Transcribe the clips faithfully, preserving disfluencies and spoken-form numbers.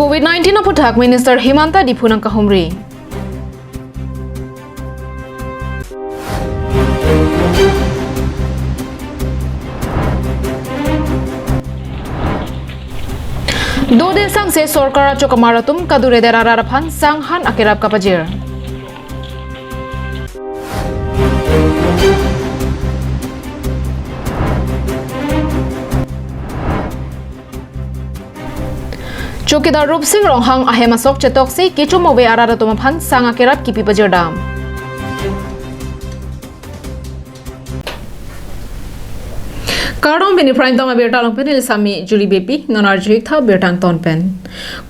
Covid nineteen aphuthak Minister Himanta Diphu nangkahumri. Dode sangse sorkar achokamar atum kadure dera rara aphan sanghan akerap kapajir. Chowkidar Rupsing Ronghang ahem asok chetoksi kecho move arat atum aphan sang akerap kipi pajirdam. Kardom, pini Prime Time abirta along pen neli Sami Julie Beypi, non arjuik tha birta angton pen.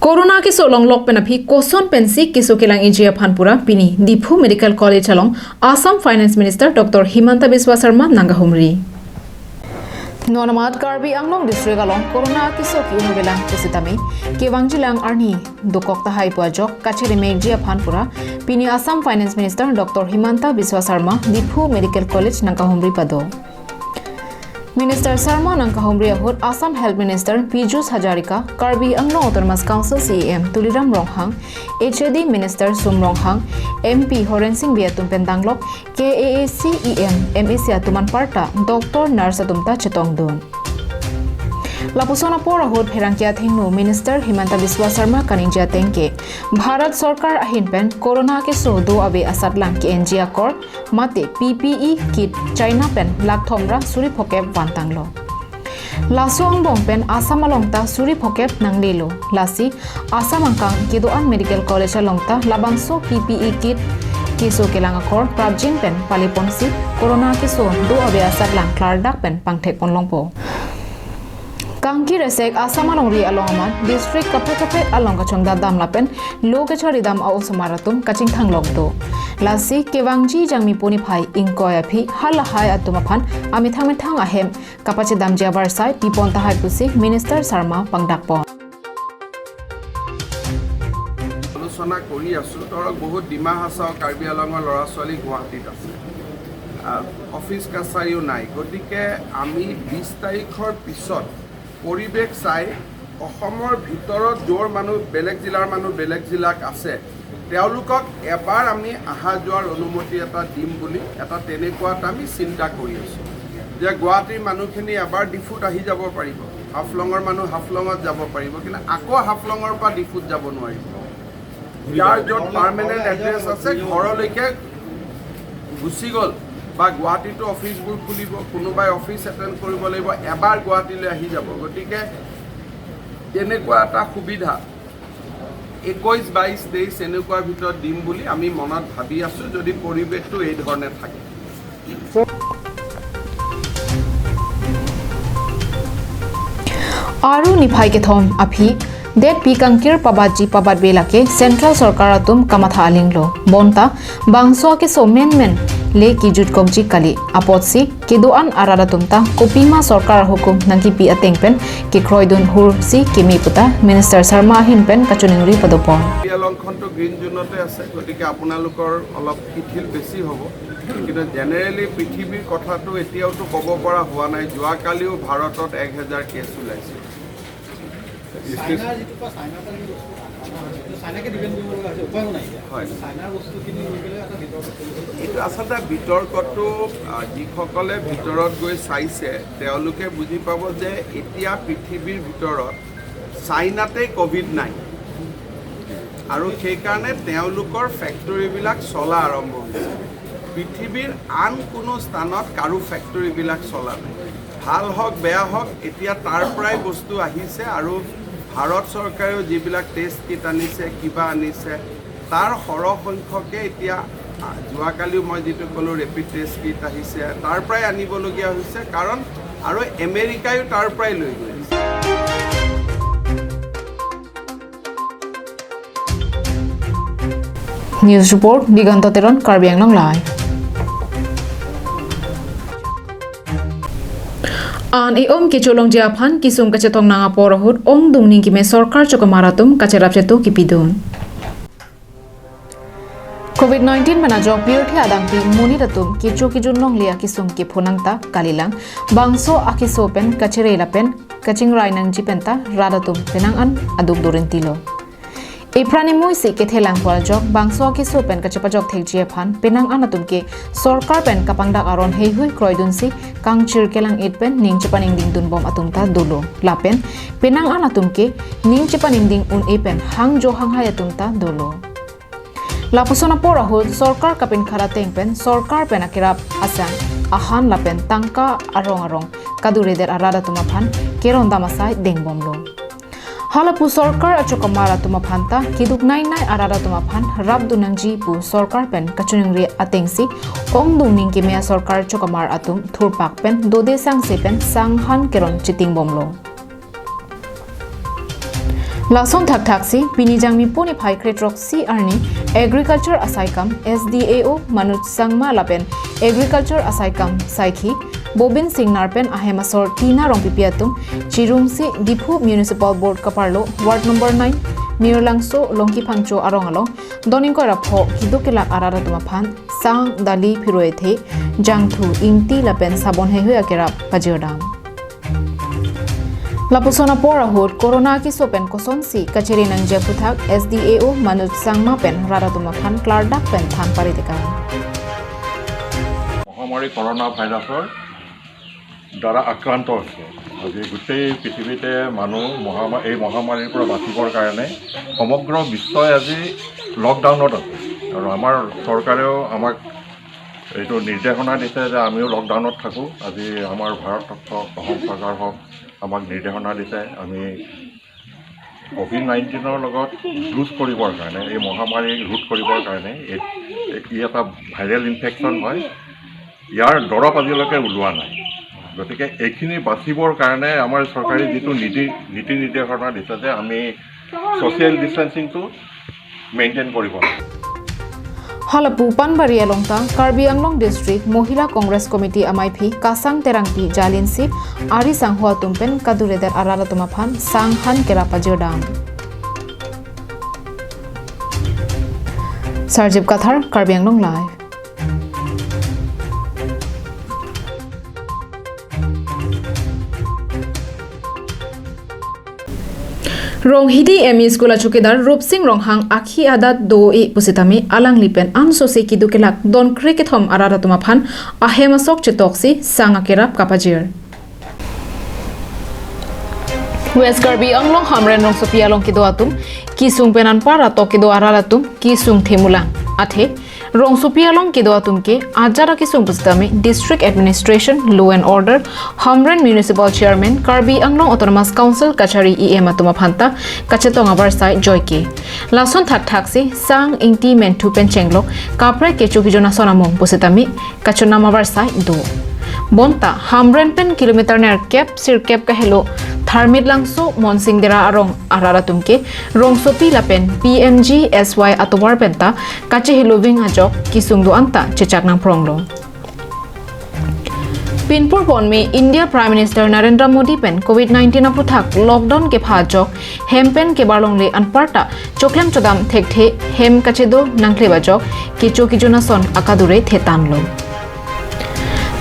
Corona keso longlok pen aphi koson pensi keso kelang-iji aphan pura pini Diphu Medical College along Assam Finance Minister Doctor Himanta Biswa Sarma nangkahumri. Non amat Karbi Anglong District along Corona keso ki-un avelang pusitame kevangjilang arni dokok tahai pu ajok kachere mekji aphan pura pini Assam Finance Minister Doctor Himanta Biswa Sarma Diphu Medical College nangkahumri pado. Minister Sarma nangkahumri ahut Assam Health Minister Pijush Hazarika, Karbi Anglong Autonomous Council C E M Tuliram Ronghang, H A D Minister Sum Ronghang, M P Horen Sing Bey atum pen danglok K A A C E M, M A C atum anparta doctor, nurse atum ta chetongdun. Lapuson apor ahut pherangke athengno Minister Himanta Biswa Sarma kaningje ateng ke Bharat Sorkar ahin pen Corona keso do ave asatlang ke-enji akor mate P P E kit China pen lakh thom ra suri phokep vantanglo. Laso angbong pen Assam along ta suri phokep nanglelo. Lasi Assam angkang kedo-an Medical College along ta labangso P P E kit keso kelang akor prapjin pen paleponsi Corona keso do ave asatlang klardak pen pangthekpon longpo. Kangkir esek Assam alongri along amat district kaprek kaprek along kachongdat dam lapen lo kachari dam a-osomar atum kachingthang longdo. Lasi kevangji Jangmipo niphai ingkoi aphi halahai atum aphan amethang methang ahem kapachedamji avarsai pipon tahai pusi Minister Sarma pangdakpon. আলোচনা কৰি আছো। ধৰক, বহুত ডিমা হাছাও কাৰ্বি আংলঙৰ ল'ৰা ছোৱালী গুৱাহাটীত আছে, আহ, অফিচ কাছাৰীও নাই। গতিকে আমি বিশ তাৰিখৰ পিছত পৰিৱেশ চাই অসমৰ ভিতৰত য'ৰ মানুহ, বেলেগ জিলাৰ মানুহ বেলেগ জিলাত আছে, তেওঁলোকক এবাৰ আমি অহা যোৱাৰ অনুমতি এটা দিম বুলি এটা তেনেকুৱা এটা আমি চিন্তা কৰি আছো যে গুৱাহাটীৰ মানুহখিনি এবাৰ ডিফুত আহি যাব পাৰিব, হাফলঙৰ মানুহ হাফলঙত যাব পাৰিব, কিন্তু আকৌ হাফলঙৰ পৰা ডিফুত যাব নোৱাৰিব। যাৰ য'ত পাৰ্মানেণ্ট এড্ৰেছ আছে, ঘৰলৈকে গুচি গ'ল বা গুৱাহাটীতো অফিচবোৰ খুলিব, কোনোবাই অফিচ এটেণ্ড কৰিব লাগিব, এবাৰ গুৱাহাটীলৈ আহি যাব। গতিকে তেনেকুৱা এটা সুবিধা একৈশ, বাইশ, তেইশ এনেকুৱা ভিতৰত দিম বুলি আমি মনত ভাবি আছো, যদি পৰিৱেশটো এই ধৰণে থাকে। Aru niphai kethom aphi detpi kangkir pabatji pabatve lake Central Sorkar atum kamatha alinglo. Bonta bangso akeso menmen le kijutkokji kali. Apotsi kedo-an arat atum ta kopima sorkar ahukum nangkipi ateng pen kekroidun hursi keme puta Minister Sarma ahin pen kachiningri padopon. এই লংখনটো গ্ৰীণ জোনতে আছে, গতিকে আপোনালোকৰ অলপ শিথিল বেছি হ'ব। কিন্তু জেনেৰেলি পৃথিৱীৰ কথাটো এতিয়াওতো ক'ব পৰা হোৱা নাই। যোৱাকালিও ভাৰতত এক হেজাৰ কেছ ওলাইছে। চাইনাৰ যিটো পৰা চাইনাৰ পৰা যিটো বস্তু আনা হৈছে, এইটো চাইনাকে ডিপেণ্ড কৰিব লগা হৈছে, উপায়ো নাই এতিয়া। হয়। চাইনাৰ বস্তুখিনি লৈ পেলাই এটা বিতৰ্ক চলি আছে। এইটো আচলতে বিতৰ্কটো, আহ, যিসকলে ভিতৰত গৈ চাইছে, তেওঁলোকে বুজি পাব যে এতিয়া পৃথিৱীৰ ভিতৰত চাইনাতেই কভিড নাই আৰু সেইকাৰণে তেওঁলোকৰ ফেক্টৰীবিলাক চলা আৰম্ভ হৈছে। পৃথিৱীৰ আন কোনো স্থানত কাৰো ফেক্টৰীবিলাক চলা নাই। ভাল হওক, বেয়া হওক, এতিয়া তাৰ পৰাই বস্তু আহিছে আৰু ভাৰত চৰকাৰেও যিবিলাক টেষ্ট কিট আনিছে, কিবা আনিছে, তাৰ সৰহ সংখ্যকে এতিয়া, আ, যোৱাকালিও মই যিটো ক'লোঁ, ৰেপিড টেষ্ট কিট আহিছে, তাৰ পৰাই আনিবলগীয়া হৈছে, কাৰণ আৰু আমেৰিকাইও তাৰ পৰাই লৈ গৈ আছে। News report, Diganta Teron, Karbi Anglong Live. An e-om kecholongji aphan kesung kachetong nang apor ahut ongdung ningkime sorkar chokamar atum kacherap chetu kipidun. Covid nineteen pen ajok pirthe adangpi monit atum kecho kejun longle akesung kepho nangta kalilang, bangso akeso pen kachere lapen kachingrai nangji penta rat atum penang an aduk dorintilo. Iphrani muisi kethelang pol ajok bangso akeso pen kachepajok thekji aphan penang an atum ke sorkar pen kapangdak aron heihui kroidunsi kangchir kelang-it pen ning chepaningding dunbom atum ta dolo. Lapen penang an atum ke ning chepaningding un-e pen hangjo hanghai atum ta dolo. Lapuson apor ahut sorkar kapinkhat ateng pen sorkar pen akerap asang ahan lapen tangka arong arong kaduredet arat atum aphan kerondam asai dengbomlo. Halapu sorkar achokamar atum aphan ta kiduk nainai arat atum aphan rapdun nangji pu sorkar pen kachiningri atengsi ongdung ning keme asorkar chokamar atum thurpak pen dode sangse pen sanghan keron chitingbomlo. Lason thakthaksi pini Jangmi puni phai kretroksi arni agriculture asaikam S D A O Manoj Sangma lapen agriculture asaikam saikhi Bobin Singnar pen ahem asor Tina Rongpipi atum chirungsi Diphu Municipal Board kaparlo ward number nine Mirlangso Longkiphangcho arong along don ingkoi ra pho kiduk kelak arat atum aphan sang, dali, phiroi athe, jangthu, ingti lapen sabon heihui akerap pajirdam. Lapuson apor ahut corona akeso pen kosonsi kachere nangji aphuthak S D A O Manoj Sangma pen rat atum aphan klardak pen than paritekang. মহামাৰী কৰোণা ভাইৰাছৰ দ্বাৰা আক্ৰান্ত হৈছে। আজি গোটেই পৃথিৱীতে মানুহ মহামা-, এই মহামাৰীৰ পৰা বাচিবৰ কাৰণে সমগ্ৰ বিশ্বই আজি লকডাউনত আছে আৰু আমাৰ চৰকাৰেও আমাক এইটো নিৰ্দেশনা দিছে যে আমিও লকডাউনত থাকোঁ। আজি আমাৰ ভাৰত হওক, অসম চৰকাৰ হওক, আমাক নিৰ্দেশনা দিছে আমি কভিড নাইণ্টিনৰ লগত যুঁজ কৰিবৰ কাৰণে, এই মহামাৰী ৰোধ কৰিবৰ কাৰণে, এই, ই এটা ভাইৰেল ইনফেকশ্যন হয়, ইয়াৰ দৰৱ আজিলৈকে ওলোৱা নাই। গতিকে এইখিনি বাচিবৰ কাৰণে আমাৰ চৰকাৰে যিটো নীতি, নীতি নিৰ্দেশনা দিছে যে আমি ছ'চিয়েল ডিষ্টেঞ্চিংটো মেইনটেইন কৰিব লাগে। Halapu Panbari along ta Karbi Anglong District Mohila Congress Committee amaiphi Kasang Terangpi jalinsi ari sangho atum pen kaduredet arat atum aphan sanghan kerap pajirdam. Sarjip Kathar, Karbi Anglong Live. Ronghidi M E School achowkidar Rupsing Ronghang akhi adat do-e pusitame alangli pen ansose kiduk kelak don krekethom arat atum aphan ahem asok chetoksi sang akerap kapajir. West Karbi Anglong Hamren rongsopi along kedo atum kesung pen anpar atok kedo arat atum kesung themulang. Athe rongsopi along kedo atum ke ajat akesung pusitame District Administration, Law and Order, Hamren Municipal Chairman, Karbi Anglong Autonomous Council kachari E M atum aphan ta kachetong abar sai joike. Lason thakthaksi sang, ingti, menthu pen chenglok kaprek kecho kijon ason among pusitame kachonam abar sai do. Bonta Hamren pen kilometer nerkep sirkep kahelo Tharmit Langso Monsing Dera arong arat atum ke rongsopi lapen P M G S Y atovar penta kacheheloving ajok kesung do-an ta chechak nangpronglo. Pinpur ponme India Prime Minister Narendra Modi pen Covid nineteen aphuthak lockdown kepha ajok hem pen kebar longle anparta choklem chodam thekthe hem kachedo nangklep ajok kecho kijon ason akadure thetanlo.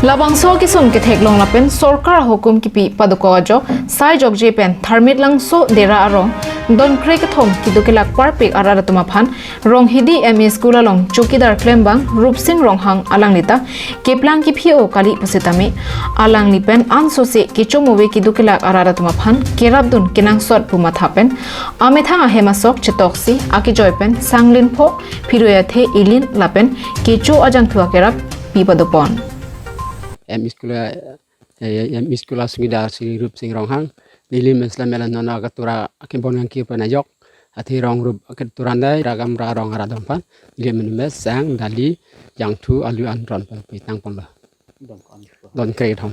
Labangso kesung ketheklong lapen sorkar ahukum kipi padokok ajok sai jokje pen Tharmit Langso Dera arong don krekethom kiduk kelak parpik arat atum aphan Ronghidi M E School along chowkidar klembang Rupsing Ronghang alangli ta keplang kiphi-o kali pusitame alangli pen ansose kecho move kiduk kelak arat atum aphan kerapdun kenangsot pu matha pen amethang ahem asok chetoksi akejoi pen sang linpho, phiroi athe, ilin lapen kecho ajangthu akerap pi padopon. M E School, eh, M E School asungida Shri Rupsing Ronghang, neli mesla mela nona katura akibon yang kipa najok, athe rong rup akituran dai ragam ra rong arat atum aphan, neli menumes sang, dali, jangthu, alu, an ron pen pitang ponlo. Don krekethom.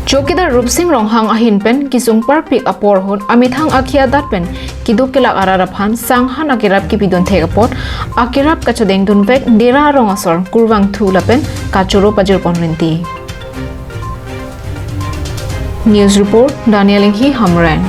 Chowkidar Rupsing Ronghang ahin pen kesung parpik apor ahut amethang akhi adat pen kiduk kelak arat aphan sanghan akerap kipidun thek apot akerap kachodengdun vek Dera arong asor kurvangthu lapen kachoro pajirpon rinti. News report, Daniel Inghi, Hamren.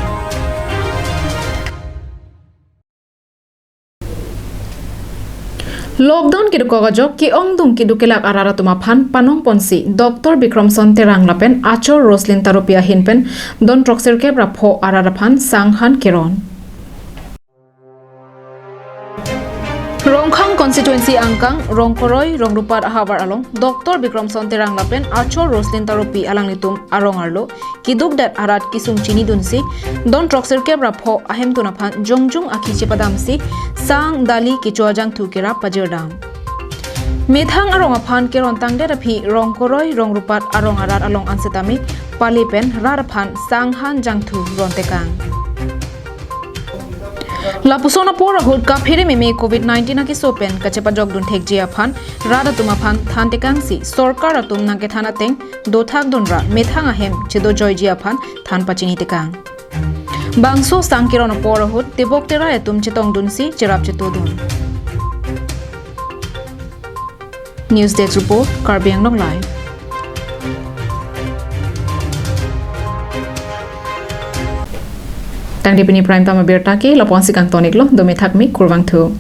Lockdown kedokok ajok ke-ongdung keduk kelak arat atum aphan panong ponsi Doctor Bikramson Terang lapen Achor Roslin Tarupi ahin pen don throksirkep ra pho arat aphan sanghan keron. Rongkhang constituency angkang Rongkoroi Rongrupat ahavar along Doctor Bikramson Terang lapen Achor Roslin Tarupi alanglitum arong arlo keduk det arat kesung chinidunsi don throksirkep ra pho ahemtun aphan jongjung akhi chepadamsi sang, dali, kecho ajangthu kerap pajirdam. Methang arong aphan keron tangdet aphi Rongkoroi Rongrupat arong arat along ansetame pale pen rat aphan sanghan jangthu rontekang. Lapuson apor ahut kaphere meme covid nineteen akeso pen kachepajokdun thekji aphan rat atum aphan thantekangsi sorkar atum nangkethan ateng dothakdun ra methang ahem chedojoiji aphan than pachinitekang. Bangso sang keron apor ahut tebok terai atum chetongdunsi cherap chetodun. News Desk Report, Karbi Anglong Live. Tangte pini prime time abirta ke lapu-ansi kangtoniklo, dome thakmi, kurvangthu.